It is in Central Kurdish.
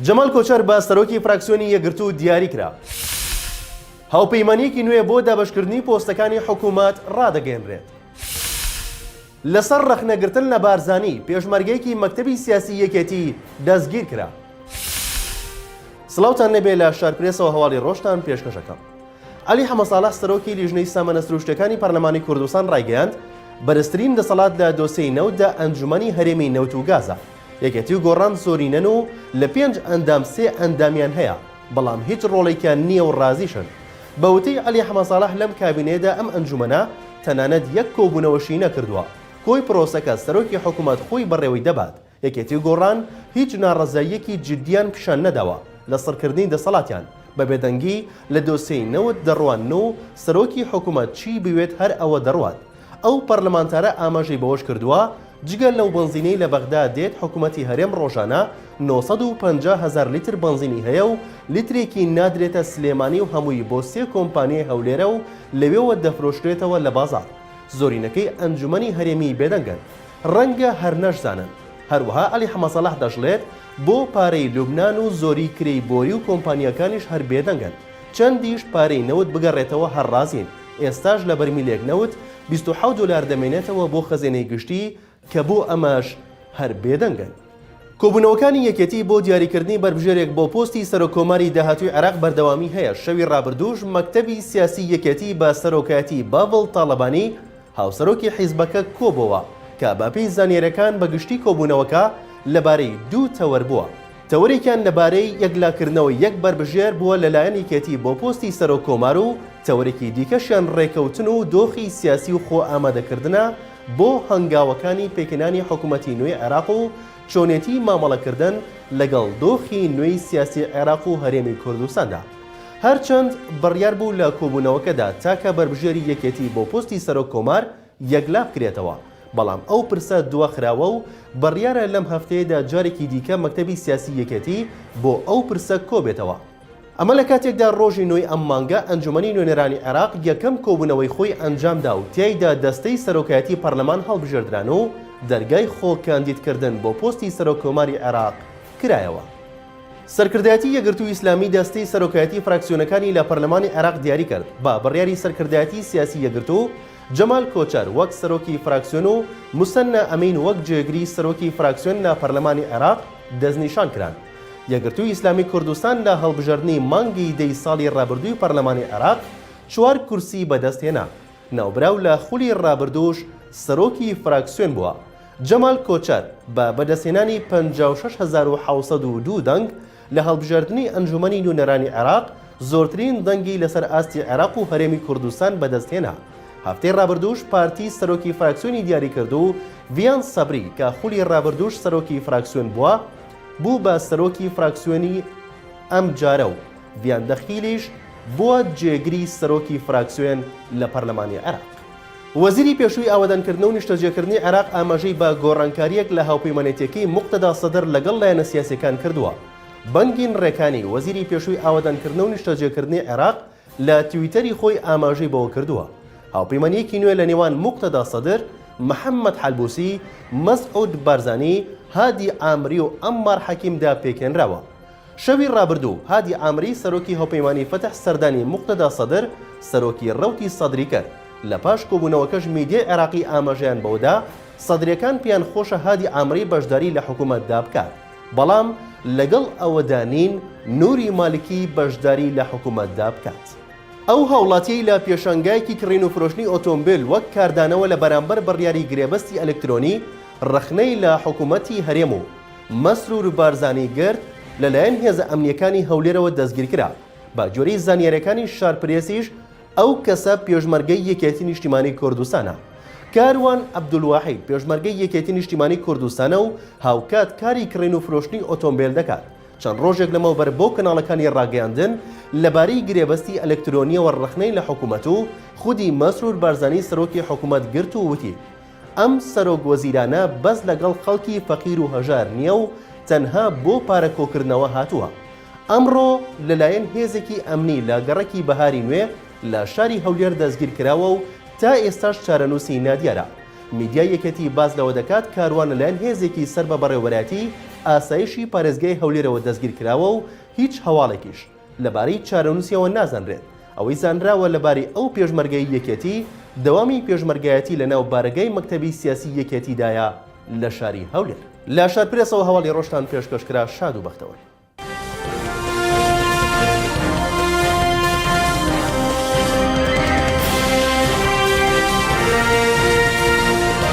جەمال کۆچەر بە سەرۆکی فراکسیۆنی یەکگرتوو دیاری کرا. هاوپەیمانییەکی نوێ بۆ دابەشکردنی پۆستەکانی حکوومەت ڕادەگەیەنرێت. لەسەر ڕەخنەگرتن لە بارزانی، پێشمەرگەیەکی مەکتەبی سیاسی یەکێتی دەستگیر کرا. سڵاوتان لێبێ لە شارپرێسەوە هەواڵی ڕۆژتان پێشکەش ئەکەم. عەلی حەمەساڵح سەرۆکی لیژنەی سامانە سروشتیەکانی پەرلەمانی کوردستان ڕایگەیاند، بەرزترین دەسەڵات لە دۆسێی نەوتدا ئەنجومەنی هەرێمی نەوت و گازە. یەکێتی و گۆڕان زۆرینەن و لە پێنج ئەندام سێ ئەندامیان هەیە، بەڵام هیچ ڕۆڵێکیان نییە و ڕازیشن. بە وتەی عەلی حەمەساڵح لەم کابینەیەدا ئەم ئەنجومەنە تەنانەت یەک کۆبوونەوەشی نەکردووە. کۆی پرۆسەکە سەرۆکی حکومەت خۆی بەڕێوەی دەبات. یەکێتی و گۆڕان هیچ ناڕەزاییەکی جدییان پیشان نەداوە لە سڕکردنی دەسەڵاتیان، بە بێدەنگی لە دۆسێی نەوت دەڕوانن و سەرۆکی حکومەت چی بوێت هەر ئەوە دەڕوات. ئەو پەرلەمانتارە ئاماژەی بەوەشکردووە، جگە لەو بەنزینەی لە بەغدا دێت حکومەتی هەرێم ڕۆژانە 950 هەزار لیتر بەنزینی هەیە و لیترێکی نادرێتە سلێمانی و هەمووی بۆ سێ کۆمپانیای هەولێرە و لەوێوە دەفرۆشرێتەوە لە بازاڕ. زۆرینەکەی ئەنجومەنی هەرێمی بێدەنگن. ڕەنگە هەر نەشزانن. هەروەها عەلی حەمەساڵح دەشڵێت، بۆ پارەی لوبنان و زۆری کرێی بۆری و کۆمپانیاکانیش هەر بێدەنگن. چەندیش پارەی نەوت بگەڕێتەوە هەر ڕازین. ئێستاش لە بەرمیلێک نەوت 27 دۆلار دەمێنێتەوە بۆ خەزێنەی گشتی کە بۆ ئەمەش هەر بێدەنگن. کۆبوونەوەکانی یەکێتی بۆ دیاریکردنی بەربژێرێک بۆ پۆستی سەرۆککۆماری داهاتووی عێراق بەردەوامی هەیە، شەوی ڕابردووش مەکتەبی سیاسی یەکێتی بە سەرۆکایەتی باڤڵ تاڵەبانی هاوسەرۆکی حیزبەکە کۆبۆوە، کە بەپێی زانیارییەکان بە گشتی کۆبوونەوەکە لەبارەی دوو تەوەر بووە، تەوەرێکیان لەبارەی یەکلاکردنەوەی یەک بەربژێر بووە لەلایەن یەکێتی بۆ پۆستی سەرۆک کۆمار و تەوەرێکی دیکەشیان ڕێکەوتن و دۆخی سیاسی و خۆ ئامادەکردنە بۆ هەنگاوەکانی پێکهێنانی حکومەتی نوێی عێراق و چۆنێتی مامەڵەکردن لەگەڵ دۆخی نوێی سیاسی عێراق و هەرێمی کوردستاندا. هەرچەند بڕیار بوو لە کۆبوونەوەکەدا تاکە بەربژێری یەکێتی بۆ پۆستی سەرۆک کۆمار یەکلابکرێتەوە، بەڵام ئەو پرسە دواخراوە و بڕیارە لەم هەفتەیەدا جارێکی دیکە مەکتەبی سیاسی یەکێتی بۆ ئەو پرسە کۆبێتەوە. ئەمە لە کاتێکدا ڕۆژی نۆی ئەم مانگە ئەنجومەنی نوێنەرانی عێراق یەکەم کۆبوونەوەی خۆی ئەنجامدا و تیایدا دەستەی سەرۆکایەتی پەرلەمان هەڵبژێردران و دەرگای خۆ کاندیدکردن بۆ پۆستی سەرۆک کۆماری عێراق کرایەوە. سەرکردایەتی یەکگرتووی ئیسلامی دەستەی سەرۆکایەتی فراکسیۆنەکانی لە پەرلەمانی عێراق دیاری کرد، بە بڕیاری سەرکردایەتی سیاسی یەکگرتوو، جەمال کۆچەر وەک سەرۆکی فراکسیۆن و موسەننا ئەمین وەک جێگری سەرۆکی فراکسیۆن لە پەرلەمانی عێراق دەستنیشان کران. یەکگرتووی ئیسلامی کوردستان لە هەڵبژاردنی مانگی دەی ساڵی ڕابردووی پەرلەمانی عێراق چوار کورسی بەدەستهێنا. ناوبراو لە خولی ڕابردووش سەرۆکی فراکسیۆن بووە. جەمال کۆچەر بە بەدەستهێنانی 56702 دەنگ لە هەڵبژاردنی ئەنجومەنی نوێنەرانی عێراق زۆرترین دەنگی لەسەر ئاستی عێراق و هەرێمی کوردستان بەدەستهێنا. هەفتەی ڕابردووش پارتی سەرۆکی فراکسیۆنی دیاریکرد و ڤیان سەبری کە خولی ڕابردووش سەرۆکی فراکسیۆن بووە، بوو بە سەرۆکی فراکسیۆنی ئەمجارە و ڤیان دەخیلیش بووە جێگری سەرۆکی فراکسیۆن لە پەرلەمانی عێراق. وەزیری پێشووی ئاوەدانکردن و نیشتەجێکردنی عێراق ئاماژەی بە گۆڕانکارییەک لە هاوپەیمانێتییەکەی موقتەدا سەدر لەگەڵ لایەنە سیاسییەکان کردووە. بەنگین ڕێکانی، وەزیری پێشووی ئاوەدانکردن و نیشتەجێکردنی عێراق لە تویتەری خۆی ئاماژەی بەوە کردووە، هاوپەیمانییەکی نوێ لە نێوان موقتەدا سەدر، محەممەد حەلبوسی، مەسعود بارزانی، هادی عامری و عەممار حەکیمدا پێکهێنراوە. شەوی ڕابردوو هادی عامری سەرۆکی هاوپەیمانی فەتح سەردانی موقتەدا سەدر سەرۆکی ڕەوتی سەدری کرد، لە پاش کۆبوونەوەکەش میدیای عێراقی ئاماژەیان بەوەدا سەدریەکان پێیان خۆشە هادی عامری بەشداری لە حکومەتدا بکات، بەڵام لەگەڵ ئەوەدا نین نوری مالکی بەشداری لە حکومەتدا بکات. ئەو هاوڵاتیەی لە پێشانگایەکی کڕین و فرۆشتنی ئۆتۆمبێل وەک کاردانەوە لە بەرامبەر بڕیاری گرێبەستی ئەلکترۆنی ڕەخنەی لە حکومەتی هەرێم و مەسرور بارزانی گرت، لەلایەن هێزە ئەمنییەکانی هەولێرەوە دەستگیرکرا. بە گوێرەی زانیارییەکانی شارپرێسیش، ئەو کەسە پێشمەرگەی یەکێتی نیشتیمانی کوردستانە. کاروان عەبدولواحید پێشمەرگەی یەکێتی نیشتیمانی کوردستانە و هاوکات کاری کڕین و فرۆشتنی ئۆتۆمبێل دەکات. چەند ڕۆژێک لەمەوبەر بۆ کەناڵەکانی ڕاگەیاندن لەبارەی گرێبەستی ئەلکترۆنییەوە ڕەخنەی لە حکومەت و خودی مەسرور بارزانی سەرۆکی حکومەت گرت و وتی، ئەم سەرۆک وەزیرانە بەس لەگەڵ خەڵکی فەقیر و هەژار نییە و تەنها بۆ پارە کۆکردنەوە هاتووە. ئەمڕۆ لەلایەن هێزێکی ئەمنی لە گەڕەکی بەهاری نوێ لە شاری هەولێر دەستگیرکراوە و تا ئێستاش چارەنووسی نادیارە. میدیای یەکێتی باس لەوە دەکات کاروان لەلایەن هێزێکی سەر بە بەڕێوەبەرایەتی ئاسایشی پارێزگای هەولێرەوە دەستگیرکراوە و هیچ هەواڵێکیش لەبارەی چارەنووسیەوە نازانرێت، ئەوەی زانراوە لەبارەی ئەو پێشمەرگەی یەکێتی، دەوامی پێشمەرگایەتی لەناو بارەگای مەکتەبی سیاسی یەکێتیدایە لە شاری هەولێر. لە شارپرێسەوە هەواڵی ڕۆژتان پێشکەش کرا شاد و بەختەوەر.